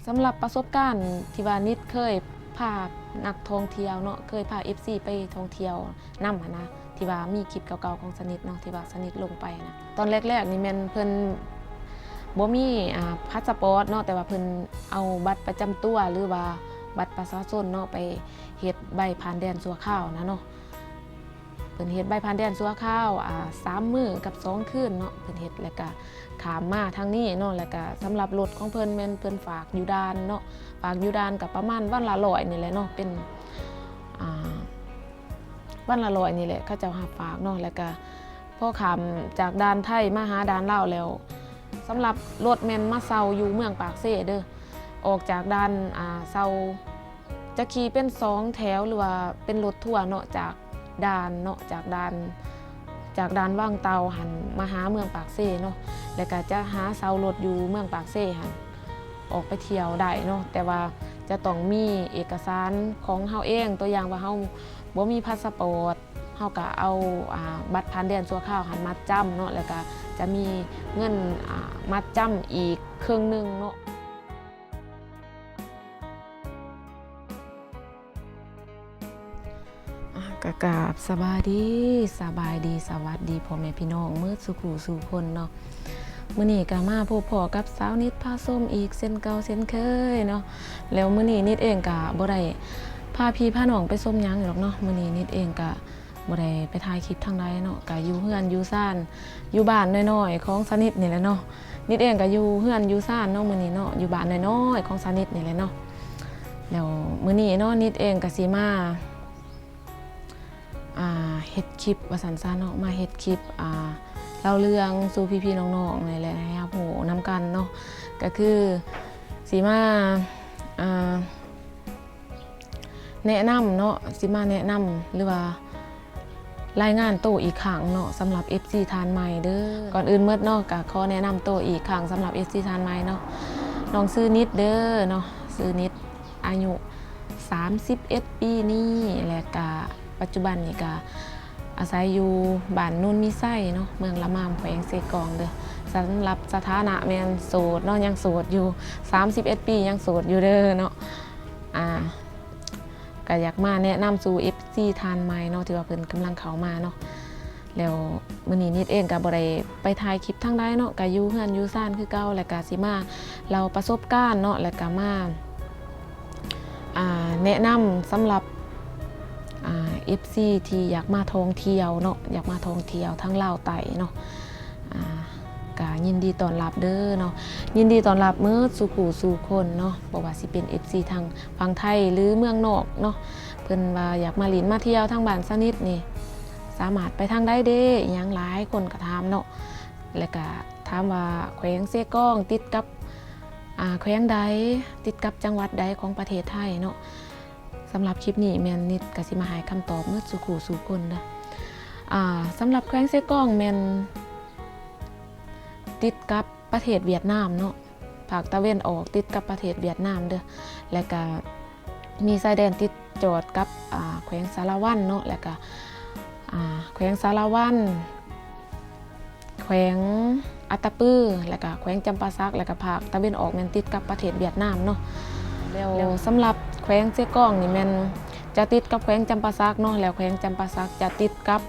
ສຳລັບປະສົບການທີ່ວ່ານິດເຄີຍພານັກທ່ອງທ່ຽວເນາະ ເຄີຍພາເອັຟຊີໄປທ່ອງທ່ຽວນຳຫັ້ນນະ ທີ່ວ່າມີຄລິບເກົ່າໆຂອງສະນິດເນາະ ທີ່ວ່າສະນິດລົງໄປນະ ຕອນແລກໆນີ້ແມ່ນເພິ່ນບໍ່ມີ ອາ ພາສະປອດເນາະ ແຕ່ວ່າເພິ່ນເອົາບັດປະຈຳຕົວ ຫຼືວ່າບັດປະຊາຊົນເນາະ ໄປເຮັດໃບຜ່ານແດນຊົ່ວຄາວນະເນາະ. ເພິ່ນເຮັດໃບຜ່ານແດນຊົ່ວຄາວ ອາ ສາມມື້ກັບສອງຄືນເນາະ ເພິ່ນເຮັດ ແລ້ວກະຂ້າມມາທາງນີ້ເນາະ ແລ້ວກະສຳລັບລົດຂອງເພິ່ນແມ່ນເພິ່ນຝາກຢູ່ດ່ານເນາະ ຝາກຢູ່ດ່ານກະປະມານວັນລະຮ້ອຍນີ້ແຫຼະເນາະ ເປັນ ອາ ວັນລະຮ້ອຍນີ້ແຫຼະ ເຂົາເຈົ້າຮັບຝາກເນາະ ແລ້ວກະພໍຂ້າມຈາກດ່ານໄທມາຫາດ່ານລາວແລ້ວ ສຳລັບລົດແມ່ນມາເຊົ່າຢູ່ເມືອງປາກເຊເດີ ອອກຈາກດ່ານ ອາ ເຊົ່າ ຈະຂີ່ເປັນສອງແຖວ ຫຼືວ່າເປັນລົດທົວເນາະ ຈາກດ່ານເນາະ ຈາກດ່ານ ຈາກດ່ານວັງເຕົ່າຫັ້ນມາຫາເມືອງປາກເຊເນາະ ແລ້ວກະຈະຫາເຊົ່າລົດຢູ່ເມືອງປາກເຊຫັ້ນ ອອກໄປທ່ຽວໄດ້ເນາະ ແຕ່ວ່າຈະຕ້ອງມີເອກະສານຂອງເຮົາເອງ ຕົວຢ່າງວ່າເຮົາບໍ່ມີພາສະປອດ ເຮົາກະເອົາ ອາ ບັດຜ່ານແດນຊົ່ວຄາວຫັ້ນມັດຈຳເນາະ ແລ້ວກະຈະມີເງິນ ອາ ມັດຈຳອີກເຄິ່ງໜຶ່ງເນາະ. ອາ ກະກາບສະບາຍດີ ສະບາຍດີ ສະຫວັດດີພໍ່ແມ່ພີ່ນ້ອງໝົດສູ່ຄູ່ສູ່ຄົນເນາະ. ມື້ນີ້ກະມາພົບພໍ້ກັບສາວນິດພາຊົມອີກເຊັ່ນເກົ່າເຊັ່ນເຄີຍເນາະ. ແລ້ວມື້ນີ້ນິດເອງກະບໍ່ໄດ້ພາພີ່ພານ້ອງໄປຊົມຫຍັງດອກເນາະ ມື້ນີ້ນິດເອງກະ ບໍ່ໄດ້ໄປຖ່າຍຄລິບທາງໃດເນາະ ກະຢູ່ເຮືອນຢູ່ຊານ ຢູ່ບ້ານນ້ອຍໆຂອງສະນິດນີ້ແຫຼະເນາະ. ນິດເອງກະຢູ່ເຮືອນຢູ່ຊານເນາະ ມື້ນີ້ເນາະ ຢູ່ບ້ານນ້ອຍໆຂອງສະນິດນີ້ແຫຼະເນາະ. ແລ້ວມື້ນີ້ເນາະ ນິດເອງກະຊິມາ ອ່າ ເຮັດຄລິບວ່າຊັ້ນຊະເນາະ ມາເຮັດຄລິບ ອ່າ ເລົ່າເລື່ອງສູ່ພີ່ໆນ້ອງໆນີ້ແຫຼະ ໃຫ້ຮັບຮູ້ນຳກັນເນາະ. ກະຄືຊິມາ ອ່າ ແນະນຳເນາະ ຊິມາແນະນຳ ຫຼືວ່າລາຍງານໂຕອີກຄັ້ງເນາະ ສຳລັບເອັຟຊີທ່ານໃໝ່ເດີ. ກ່ອນອື່ນໝົດເນາະ ກະຂໍແນະນຳໂຕອີກຄັ້ງສຳລັບເອັຟຊີທ່ານໃໝ່ເນາະ. ນ້ອງຊື່ນິດເດີເນາະ ຊື່ນິດ ອາຍຸສາມສິບເອັດປີນີ້ ແລະກະປັດຈຸບັນນີ້ກະອາໄສຢູ່ບ້ານໂນນມີໄຊເນາະ ເມືອງລະມາມ ແຂວງເຊກອງເດີ. ສຳລັບສະຖານະແມ່ນໂສດເນາະ ຍັງໂສດຢູ່ ສາມສິບເອັດປີຍັງໂສດຢູ່ເດີເນາະ. ອ່າ ກະຢາກມາແນະນຳສູ່ເອັຟຊີທ່ານໃໝ່ເນາະ ທີ່ວ່າເພິ່ນກຳລັງເຂົ້າມາເນາະ. ແລ້ວມື້ນີ້ນິດເອງກະບໍ່ໄດ້ໄປຖ່າຍຄລິບທາງໃດເນາະ ກະຢູ່ເຮືອນຢູ່ຊານຄືເກົ່າ ແລ້ວກະຊິມາເລົ່າປະສົບການເນາະ ແລ້ວກະມາ ອ່າ ແນະນຳສຳລັບ ອ່າ ເອັຟຊີທີ່ຢາກມາທ່ອງທ່ຽວເນາະ ຢາກມາທ່ອງທ່ຽວທາງລາວໃຕ້ເນາະ. ອ່າ ກະຍິນດີຕ້ອນຮັບເດີເນາະ ຍິນດີຕ້ອນຮັບໝົດສູ່ຄູ່ສູ່ຄົນເນາະ ບໍ່ວ່າຊິເປັນເອັຟຊີທາງຝັ່ງໄທ ຫຼືເມືອງນອກເນາະ ເພິ່ນວ່າຢາກມາຫຼິ້ນມາທ່ຽວທາງບ້ານສະນິດນີ້ ສາມາດໄປທາງໃດເດ ອີ່ຫຍັງ ຫຼາຍຄົນກະຖາມເນາະ. ແລະກະຖາມວ່າແຂວງເຊກອງຕິດກັບ ອ່າ ແຂວງໃດ ຕິດກັບຈັງຫວັດໃດຂອງປະເທດໄທເນາະ. ສຳລັບຄລິບນີ້ແມ່ນນິດກະຊິມາໃຫ້ຄຳຕອບໝົດສູ່ຄູ່ສູ່ຄົນເດີ. ອ່າ ສຳລັບແຂວງເຊກອງແມ່ນຕິດກັບປະເທດຫວຽດນາມເນາະ ພາກຕາເວັນອອກຕິດກັບປະເທດຫວຽດນາມເດີ ແລະກະມີຊາຍແດນຕິດຈອດກັບ ອ່າ ແຂວງສາລະວັນເນາະ ແລະກະ ອ່າ ແຂວງສາລະວັນ ແຂວງອັດຕະປື ແລ້ວກະແຂວງຈຳປາສັກ ແລ້ວກະພາກຕາເວັນອອກແມ່ນຕິດກັບປະເທດຫວຽດນາມເນາະ. ແລ້ວສຳລັບແຂວງເຊກອງນີ້ແມ່ນຈະຕິດກັບແຂວງຈຳປາສັກເນາະ ແລ້ວແຂວງຈຳປາສັກຈະຕິດກັບ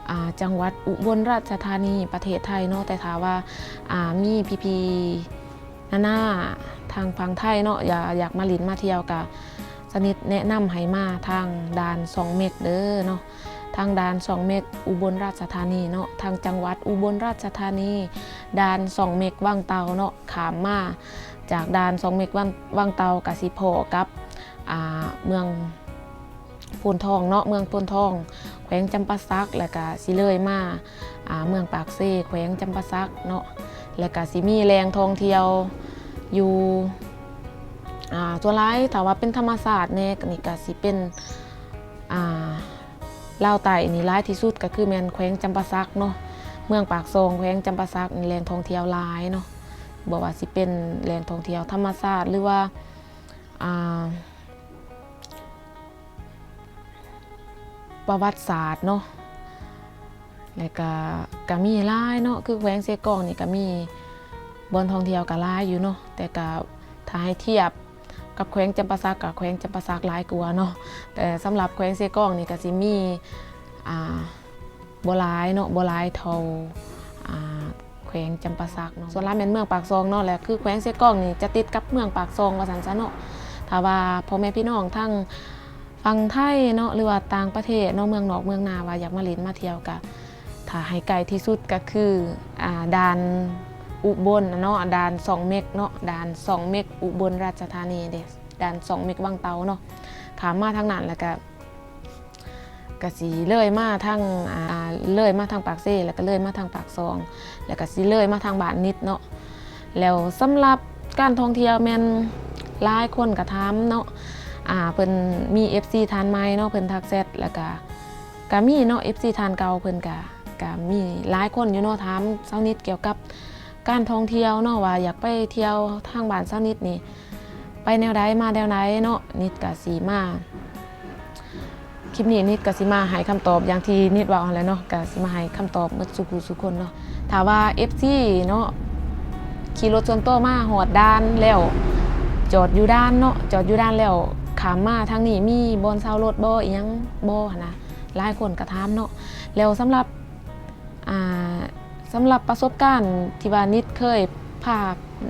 ອ່າ ຈັງຫວັດອຸບົນລາຊະທານີ ປະເທດໄທເນາະ. ແຕ່ຖ້າວ່າ ອ່າ ມີພີ່ໆ ນາໆ ທາງຝັ່ງໄທເນາະ ຢາກ ຢາກມາຫຼິ້ນມາທ່ຽວ ກະສະນິດແນະນຳໃຫ້ມາທາງດ່ານຊ່ອງເມັກເດີເນາະ ທາງດ່ານຊ່ອງເມັກ ອຸບົນລາຊະທານີເນາະ ທາງຈັງຫວັດອຸບົນລາຊະທານີ ດ່ານຊ່ອງເມັກວັງເຕົ່າເນາະ. ຂ້າມມາຈາກດ່ານຊ່ອງເມັກວັງ ວັງເຕົ່າ ກະຊິພໍ້ກັບ ອ່າ ເມືອງ ໂພນທອງເນາະ ເມືອງໂພນທອງ ແຂວງຈຳປາສັກ ແລ້ວກະຊິເລີຍມາ ອ່າ ເມືອງປາກເຊ ແຂວງຈຳປາສັກເນາະ. ແລ້ວກະຊິມີແຫຼ່ງທ່ອງທ່ຽວຢູ່ ອ່າ ສ່ວນຫຼາຍຖ້າວ່າເປັນທຳມະຊາດແດ່ນີ້ກະຊິເປັນ ອ່າ ລາວໃຕ້ນີ້ຫຼາຍທີ່ສຸດກະຄືແມ່ນແຂວງຈຳປາສັກເນາະ ເມືອງປາກຊ່ອງ ແຂວງຈຳປາສັກນີ້ແຫຼ່ງທ່ອງທ່ຽວຫຼາຍເນາະ ບໍ່ວ່າຊິເປັນແຫຼ່ງທ່ອງທ່ຽວທຳມະຊາດ ຫຼືວ່າ ອ່າ ປະຫວັດສາດເນາະ ແລ້ວກະ ກະມີຫຼາຍເນາະ ຄືແຂວງເຊກອງນີ້ກະມີບ່ອນທ່ອງທ່ຽວກະຫຼາຍຢູ່ເນາະ ແຕ່ກະ ຖ້າໃຫ້ທຽບກັບແຂວງຈຳປາສັກ ກໍແຂວງຈຳປາສັກຫຼາຍກວ່າເນາະ, ແຕ່ສຳລັບແຂວງເຊກອງນີ້ກໍຊິມີ ອ່າ ບໍ່ຫຼາຍເນາະ ບໍ່ຫຼາຍເທົ່າ ອ່າ ແຂວງຈຳປາສັກເນາະ. ສ່ວນຫຼາຍແມ່ນເມືອງປາກຊ່ອງເນາະ ແລະ ຄືແຂວງເຊກອງນີ້ຈະຕິດກັບເມືອງປາກຊ່ອງວ່າຊັ້ນຊະເນາະ. ຖ້າວ່າພໍ່ແມ່ພີ່ນ້ອງທາງຝັ່ງໄທເນາະ ຫຼືວ່າຕ່າງປະເທດເນາະ ເມືອງນອກເມືອງນາ ວ່າຢາກມາຫຼິ້ນມາທ່ຽວ ກະ ຖ້າໃຫ້ໃກ້ທີ່ສຸດກໍຄື ອ່າ ດ່ານອຸບົນເນາະ ດ່ານຊ່ອງເມັກເນາະ ດ່ານຊ່ອງເມັກອຸບົນລາຊະທານີເດ້ ດ່ານຊ່ອງເມັກວັງເຕົ່າເນາະ. ຂ້າມມາທາງນັ້ນ ແລ້ວກໍ ກໍຊິເລີຍມາທາງ ອ່າ ເລີຍມາທາງປາກເຊ ແລ້ວກໍເລີຍມາທາງປາກຊ່ອງ ແລ້ວກໍຊິເລີຍມາທາງບ້ານນິດເນາະ. ແລ້ວສຳລັບການທ່ອງທ່ຽວແມ່ນຫຼາຍຄົນກໍຖາມເນາະ ອ່າ ເພິ່ນມີເອັຟຊີທ່ານໃໝ່ເນາະ ເພິ່ນທັກແຊັດ ແລ້ວກໍ ກະມີເນາະ ເອັຟຊີທ່ານເກົ່າເພິ່ນກະ ກະມີຫຼາຍຄົນຢູ່ເນາະ ຖາມຊາວນິດກ່ຽວກັບການທ່ອງທ່ຽວເນາະ ວ່າຢາກໄປທ່ຽວທາງບ້ານຊາວນິດນີ້ ໄປແນວໃດມາແນວໃດເນາະ. ນິດກະຊິມາ ຄລິບນີ້ນິດກະຊິມາໃຫ້ຄຳຕອບຢ່າງທີ່ນິດເວົ້າຫັ້ນແຫຼະເນາະ ກະຊິມາໃຫ້ຄຳຕອບໝົດສູ່ຜູ້ສູ່ຄົນເນາະ. ຖ້າວ່າເອັຟຊີເນາະ ຂີ່ລົດສ່ວນຕົວມາຮອດດ່ານແລ້ວ ຈອດຢູ່ດ່ານເນາະ ຈອດຢູ່ດ່ານແລ້ວ ຂ້າມມາທາງນີ້ມີບ່ອນເຊົ່າລົດບໍ່ ອີ່ຫຍັງບໍ່ຫັ້ນນະ ຫຼາຍຄົນກໍຖາມເນາະ. ແລ້ວສຳລັບ ອ່າ ສຳລັບປະສົບການທີ່ວ່ານິດເຄີຍພາ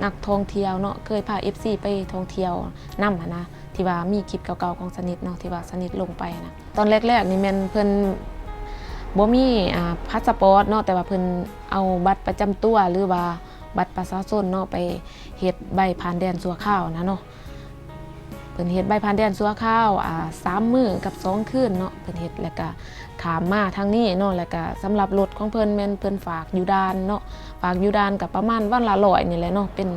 ນັກທ່ອງທ່ຽວເນາະ ເຄີຍພາເອັຟຊີໄປທ່ອງທ່ຽວນຳຫັ້ນນະ ທີ່ວ່າມີຄລິບເກົ່າໆຂອງຊາວນິດເນາະ ທີ່ວ່າຊາວນິດລົງໄປຫັ້ນນະ ຕອນແລກໆນີ້ແມ່ນເພິ່ນບໍ່ມີ ອ່າ ພາສະປອດເນາະ ແຕ່ວ່າເພິ່ນເອົາບັດປະຈຳຕົວ ຫຼືວ່າບັດປະຊາຊົນເນາະ ໄປເຮັດໃບຜ່ານແດນຊົ່ວຄາວນະເນາະ. ເພິ່ນເຮັດໃບຜ່ານແດນຊົ່ວຄາວ ອ່າ ສາມມື້ກັບສອງຄືນເນາະ ເພິ່ນເຮັດ ແລ້ວກະຂ້າມມາທາງນີ້ເນາະ. ແລ້ວກະສຳລັບລົດຂອງເພິ່ນແມ່ນເພິ່ນຝາກຢູ່ດ່ານເນາະ ຝາກຢູ່ດ່ານກະປະມານວັນລະຮ້ອຍນີ້ແຫຼະເນາະ ເປັນ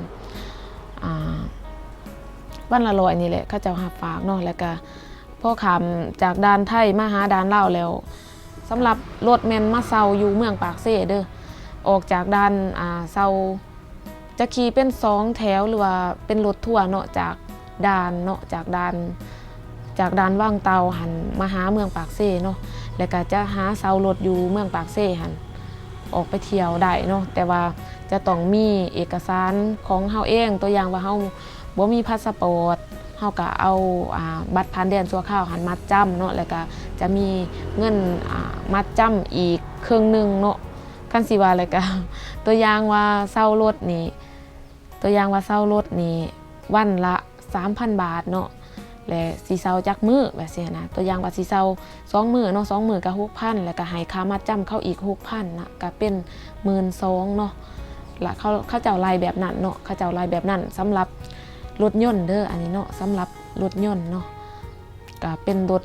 ອ່າ ວັນລະຮ້ອຍນີ້ແຫຼະ ເຂົາເຈົ້າຮັບຝາກເນາະ. ແລ້ວກະພໍຂ້າມຈາກດ່ານໄທມາຫາດ່ານລາວແລ້ວ ສຳລັບລົດແມ່ນມາເຊົ່າຢູ່ເມືອງປາກເຊເດີ້ ອອກຈາກດ່ານ ອ່າ ເຊົ່າ ຈະຂີ່ເປັນສອງແຖວ ຫຼືວ່າເປັນລົດທົວເນາະ ຈາກດ່ານເນາະ ຈາກດ່ານ ຈາກດ່ານວັງເຕົ່າຫັ້ນມາຫາເມືອງປາກເຊເນາະ ແລ້ວກະຈະຫາເຊົ່າລົດຢູ່ເມືອງປາກເຊຫັ້ນ ອອກໄປທ່ຽວໄດ້ເນາະ ແຕ່ວ່າຈະຕ້ອງມີເອກະສານຂອງເຮົາເອງ ຕົວຢ່າງວ່າເຮົາບໍ່ມີພາສະປອດ ເຮົາກະເອົາ ອ່າ ບັດຜ່ານແດນຊົ່ວຄາວຫັ້ນມັດຈຳເນາະ ແລ້ວກະຈະມີເງິນ ອ່າ ມັດຈຳອີກເຄິ່ງໜຶ່ງເນາະ. ຄັນຊິວ່າແລ້ວກະ ຕົວຢ່າງວ່າເຊົ່າລົດນີ້ ຕົວຢ່າງວ່າເຊົ່າລົດນີ້ ວັນລະສາມພັນບາດເນາະ ແລະ ຊິເຊົ່າຈັກມື້ແບບຊີ້ນະ ຕົວຢ່າງວ່າຊິເຊົ່າສອງມື້ເນາະ ສອງມື້ກະຫົກພັນ ແລ້ວກະໃຫ້ຄ່າມັດຈຳເຂົາອີກຫົກພັນນະ ກະເປັນໝື່ນສອງເນາະ. ລະເຂົາ ເຂົາເຈົ້າໄລ່ແບບນັ້ນເນາະ ເຂົາເຈົ້າໄລ່ແບບນັ້ນ ສຳລັບລົດຍົນເດີ້ ອັນນີ້ເນາະ ສຳລັບລົດຍົນເນາະ ກະເປັນລົດ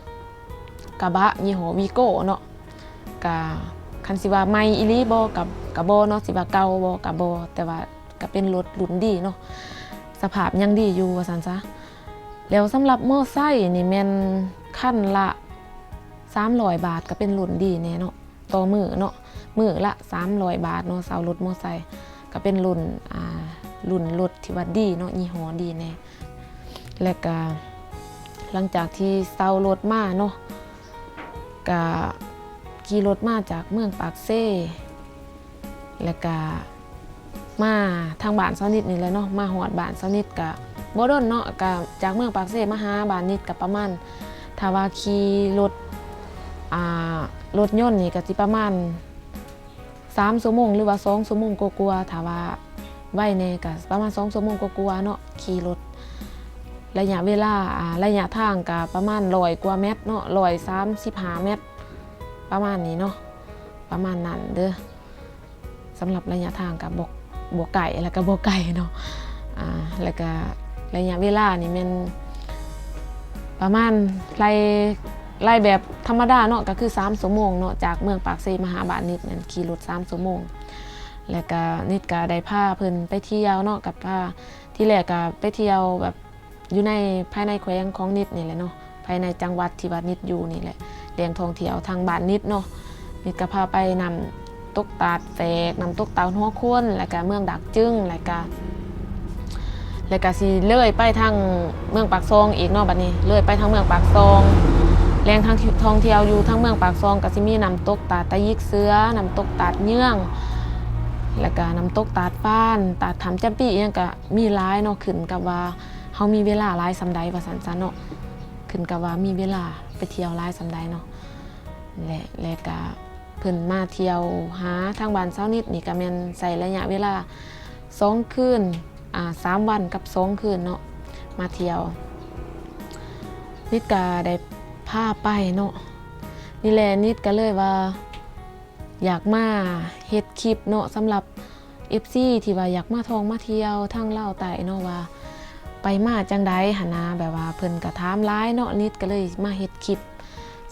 ກະບະຍີ່ຫໍ້ວີໂກ້ເນາະ. ກະ ຄັນຊິວ່າໃໝ່ອີ່ຫຼີບໍ່ ກະ ກະບໍ່ເນາະ ຊິວ່າເກົ່າບໍ່ ກະບໍ່ ແຕ່ວ່າກະເປັນລົດລຸ້ນດີເນາະ ສະພາບຍັງດີຢູ່ວ່າຊັ້ນຊະ. ແລ້ວສຳລັບມໍໄຊນີ້ແມ່ນຄັນລະສາມຮ້ອຍບາດ ກະເປັນລຸ້ນດີແດ່ເນາະ ຕໍ່ມື້ເນາະ ມື້ລະສາມຮ້ອຍບາດເນາະ ເຊົ່າລົດມໍໄຊ ກະເປັນລຸ້ນ ອ່າ ລຸ້ນລົດທີ່ວ່າດີເນາະ ຍີ່ຫໍ້ດີແດ່. ແລ້ວກະຫຼັງຈາກທີ່ເຊົ່າລົດມາເນາະ ກະຂີ່ລົດມາຈາກເມືອງປາກເຊ ແລ້ວກະມາທາງບ້ານຊາວນິດນີ້ແຫຼະເນາະ ມາຮອດບ້ານຊາວນິດກະບໍ່ດົນເນາະ ກະຈາກເມືອງປາກເຊມາຫາບ້ານນິດກະປະມານ ຖ້າວ່າຂີ່ລົດ ອ່າ ລົດຍົນນີ້ກະຊິປະມານ ສາມຊົ່ວໂມງ ຫຼືວ່າສອງຊົ່ວໂມງກວ່າໆ ຖ້າວ່າໄວແດ່ກະປະມານສອງຊົ່ວໂມງກວ່າໆເນາະ ຂີ່ລົດ. ໄລຍະເວລາ ອ່າ ໄລຍະທາງກະປະມານຮ້ອຍກວ່າແມັດເນາະ ຮ້ອຍສາມສິບຫ້າແມັດ ປະມານນີ້ເນາະ ປະມານນັ້ນເດີ້. ສຳລັບໄລຍະທາງກະບໍ່ ບໍ່ໃກ້ ແລ້ວກະບໍ່ໄກເນາະ ອ່າ ແລ້ວກະໄລຍະເວລານີ້ແມ່ນປະມານໄລ່ ໄລ່ແບບທຳມະດາເນາະ ກະຄືສາມຊົ່ວໂມງເນາະ ຈາກເມືອງປາກເຊມາຫາບ້ານນິດນັ້ນ ຂີ່ລົດສາມຊົ່ວໂມງ. ແລ້ວກະນິດກະໄດ້ພາເພິ່ນໄປທ່ຽວເນາະ ກະພາ ທີແລກກະໄປທ່ຽວແບບຢູ່ໃນ ພາຍໃນແຂວງຂອງນິດນີ້ແຫຼະເນາະ ພາຍໃນຈັງຫວັດທີ່ວ່ານິດຢູ່ນີ້ແຫຼະ ແຫຼ່ງທ່ອງທ່ຽວທາງບ້ານນິດເນາະ. ນິດກະພາໄປນ້ຳຕົກຕາດແຝກ ນ້ຳຕົກຕາດຫົວຄົນ ແລ້ວກະເມືອງດາກຈຶງ ແລ້ວກະ ແລ້ວກະຊິເລີຍໄປທາງເມືອງປາກຊ່ອງອີກເນາະ. ບາດນີ້ເລີຍໄປທາງເມືອງປາກຊ່ອງ ແຫຼ່ງທາງທ່ອງທ່ຽວຢູ່ທາງເມືອງປາກຊ່ອງກະຊິມີນ້ຳຕົກຕາດຕາຍິກເສືອ ນ້ຳຕົກຕາດເຍືອງ ແລ້ວກະນ້ຳຕົກຕາດຟານ ຕາດຖ້ຳຈຳປີ ອີ່ຫຍັງກະມີຫຼາຍເນາະ ຂຶ້ນກັບວ່າເຮົາມີເວລາຫຼາຍສ່ຳໃດວ່າຊັ້ນຊະເນາະ ຂຶ້ນກັບວ່າມີເວລາໄປທ່ຽວຫຼາຍສ່ຳໃດເນາະ ແລະ ແລະກະເພິ່ນມາທ່ຽວຫາທາງບ້ານຊາວນິດນີ້ ກະແມ່ນໃຊ້ໄລຍະເວລາສອງຄືນ ອ່າ ສາມວັນກັບສອງຄືນເນາະ ມາທ່ຽວ ນິດກະໄດ້ພາໄປເນາະ ນີ້ແຫຼະ ນິດກະເລີຍວ່າ ຢາກມາເຮັດຄລິບເນາະ ສຳລັບເອັຟຊີທີ່ວ່າຢາກມາທ່ອງມາທ່ຽວທາງລາວໃຕ້ເນາະ ວ່າໄປມາຈັ່ງໃດຫັ້ນນະ ແບບວ່າເພິ່ນກະຖາມຫຼາຍເນາະ ນິດກະເລີຍມາເຮັດຄລິບ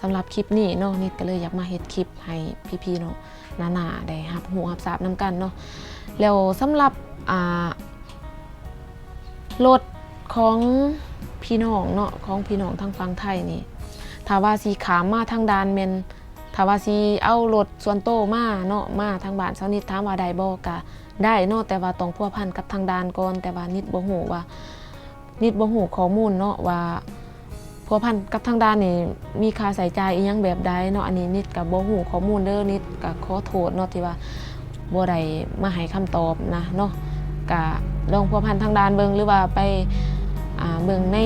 ສຳລັບຄລິບນີ້ເນາະ ນິດກະເລີຍຢາກມາເຮັດຄລິບໃຫ້ພີ່ໆເນາະ ນາໆ ໄດ້ຮັບຮູ້ຮັບຊາບນຳກັນເນາະ ແລ້ວສຳລັບ ອ່າ ລົດຂອງພີ່ນ້ອງເນາະ ຂອງພີ່ນ້ອງທາງຝັ່ງໄທນີ້ ຖ້າວ່າຊິຂ້າມມາທາງດ່ານແມ່ນ ຖ້າວ່າຊິເອົາລົດສ່ວນໂຕມາເນາະ ມາທາງບ້ານຊາວນິດ ຖາມວ່າໄດ້ບໍ່? ກະໄດ້ເນາະ ແຕ່ວ່າຕ້ອງພົວພັນກັບທາງດ່ານກ່ອນ ແຕ່ວ່ານິດບໍ່ຮູ້ວ່າ ນິດບໍ່ຮູ້ຂໍ້ມູນເນາະວ່າ ພົວພັນກັບທາງດ່ານນີ້ມີຄ່າໃຊ້ຈ່າຍອີ່ຫຍັງແບບໃດເນາະ ອັນນີ້ນິດກະບໍ່ຮູ້ຂໍ້ມູນເດີ ນິດກະຂໍໂທດເນາະ ທີ່ວ່າບໍ່ໄດ້ມາໃຫ້ຄຳຕອບນະເນາະ ກະລອງພົວພັນທາງດ່ານເບິ່ງ ຫຼືວ່າໄປ ອ່າ ເບິ່ງໃນ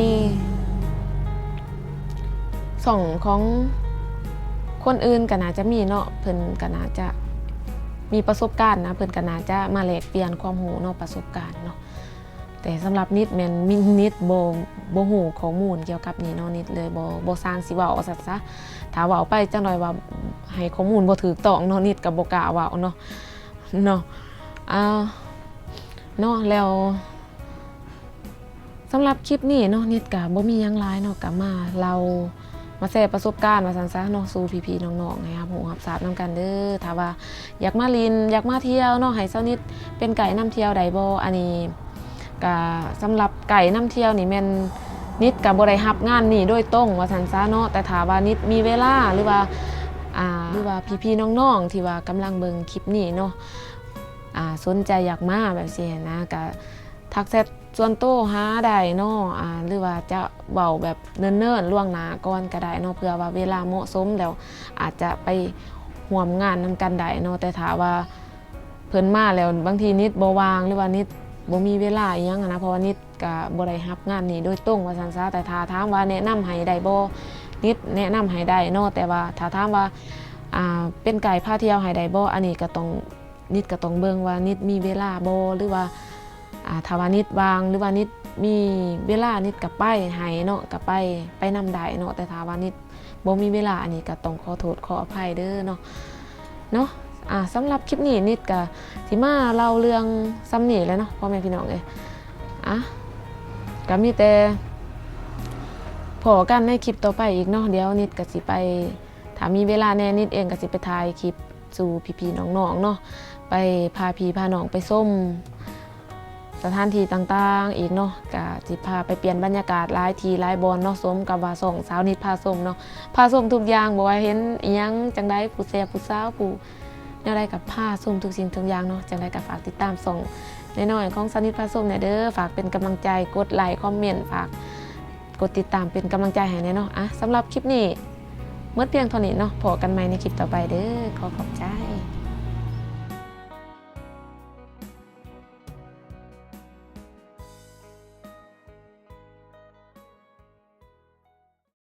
ຊ່ອງຂອງຄົນອື່ນກະໜ້າຈະມີເນາະ ເພິ່ນກະໜ້າຈະມີປະສົບການນະ ເພິ່ນກະໜ້າຈະມາແລກປ່ຽນຄວາມຮູ້ເນາະ ປະສົບການເນາະ ແຕ່ສຳລັບນິດແມ່ນ ນິດບໍ່ ບໍ່ຮູ້ຂໍ້ມູນກ່ຽວກັບນີ້ເນາະ ນິດເລີຍບໍ່ ບໍ່ຊ່າງຊິເວົ້າວ່າຊັ້ນຊະ ຖ້າເວົ້າໄປຈັກໜ້ອຍວ່າໃຫ້ຂໍ້ມູນບໍ່ຖືກຕ້ອງເນາະ ນິດກະບໍ່ກ້າເວົ້າເນາະ ເນາະ ອ່າ ເນາະ ແລ້ວ ສຳລັບຄລິບນີ້ເນາະ ນິດກະບໍ່ມີຫຍັງຫຼາຍເນາະ ກະມາເລົ່າ ມາແຊປະສົບການວ່າຊັ້ນຊະເນາະ ສູ່ພີ່ໆນ້ອງໆ ໃຫ້ຮັບຮູ້ຮັບຊາບນຳກັນເດີ ຖ້າວ່າຢາກມາຫຼິ້ນ ຢາກມາທ່ຽວເນາະ ໃຫ້ຊາວນິດເປັນໄກນຳທ່ຽວໄດ້ບໍ່? ອັນນີ້ກະສຳລັບໄກນຳທ່ຽວນີ້ແມ່ນ ນິດກະບໍ່ໄດ້ຮັບງານນີ້ໂດຍຕົງວ່າຊັ້ນຊະເນາະ ແຕ່ຖ້າວ່ານິດມີເວລາ ຫຼືວ່າ ອ່າ ຫຼືວ່າພີ່ໆນ້ອງໆທີ່ວ່າກຳລັງເບິ່ງຄລິບນີ້ເນາະ ອ່າ ສົນໃຈຢາກມາແບບຊີ້ຫັ້ນນະ ກະທັກແຊັດ ສ່ວນໂຕຫາໄດ້ເນາະ ອ່າ ຫຼືວ່າຈະເວົ້າແບບເນີນໆລ່ວງໜ້າກ່ອນກະໄດ້ເນາະ ເພື່ອວ່າເວລາເໝາະສົມແລ້ວອາດຈະໄປຮ່ວມງານນຳກັນໄດ້ເນາະ ແຕ່ຖ້າວ່າເພິ່ນມາແລ້ວບາງທີນິດບໍ່ວ່າງ ຫຼືວ່ານິດບໍ່ມີເວລາອີ່ຫຍັງຫັ້ນນະ ເພາະວ່ານິດກະບໍ່ໄດ້ຮັບງານນີ້ໂດຍຕົງວ່າຊັ້ນຊະ ແຕ່ຖ້າຖາມວ່າແນະນຳໃຫ້ໄດ້ບໍ່? ນິດແນະນຳໃຫ້ໄດ້ເນາະ ແຕ່ວ່າຖ້າຖາມວ່າ ອ່າ ເປັນໄກພາທ່ຽວໃຫ້ໄດ້ບໍ່? ອັນນີ້ກະຕ້ອງ ນິດກະຕ້ອງເບິ່ງວ່ານິດມີເວລາບໍ່ ຫຼືວ່າ ອ່າ ຖ້າວ່ານິດວ່າງ ຫຼືວ່ານິດມີເວລາ ນິດກະໄປໃຫ້ເນາະ ກະໄປ ໄປນຳໄດ້ເນາະ ແຕ່ຖ້າວ່ານິດບໍ່ມີເວລາ ອັນນີ້ກະຕ້ອງຂໍໂທດຂໍອະໄພເດີເນາະ ເນາະ ອ່າ ສຳລັບຄລິບນີ້ນິດກະຊິມາເລົ່າເລື່ອງສ່ຳນີ້ແຫຼະເນາະ ພໍ່ແມ່ພີ່ນ້ອງເອີຍ ອ່າ ກະມີແຕ່ພໍ້ກັນໃນຄລິບຕໍ່ໄປອີກເນາະ ດຽວນິດກະຊິໄປ ຖ້າມີເວລາແດ່ ນິດເອງກະຊິໄປຖ່າຍຄລິບສູ່ພີ່ໆນ້ອງໆເນາະ ໄປພາພີ່ພານ້ອງໄປຊົມ ສະຖານທີ່ຕ່າງໆອີກເນາະ ກະຊິພາໄປປ່ຽນບັນຍາກາດຫຼາຍທີ່ຫຼາຍບ່ອນເນາະ ສົມກັບວ່າຊ່ອງສາວນິດພາຊົມເນາະ ພາຊົມທຸກຢ່າງ ບໍ່ວ່າເຫັນອີ່ຫຍັງຈັ່ງໃດ ຜູ້ແຊບຜູ້ສາວ ຜູ້ແນວໃດກະພາຊົມທຸກສິ່ງທຸກຢ່າງເນາະ ຈັ່ງໃດກະຝາກຕິດຕາມຊ່ອງນ້ອຍໆຂອງສາວນິດພາຊົມແດ່ເດີ ຝາກເປັນກຳລັງໃຈ ກົດໄລຄ໌ ຄອມເມັນ ຝາກກົດຕິດຕາມເປັນກຳລັງໃຈໃຫ້ແດ່ເນາະ ອ່ະ ສຳລັບຄລິບນີ້ໝົດພຽງເທົ່ານີ້ເນາະ ພໍ້ກັນໃໝ່ໃນຄລິບຕໍ່ໄປເດີ ຂໍຂອບໃຈ.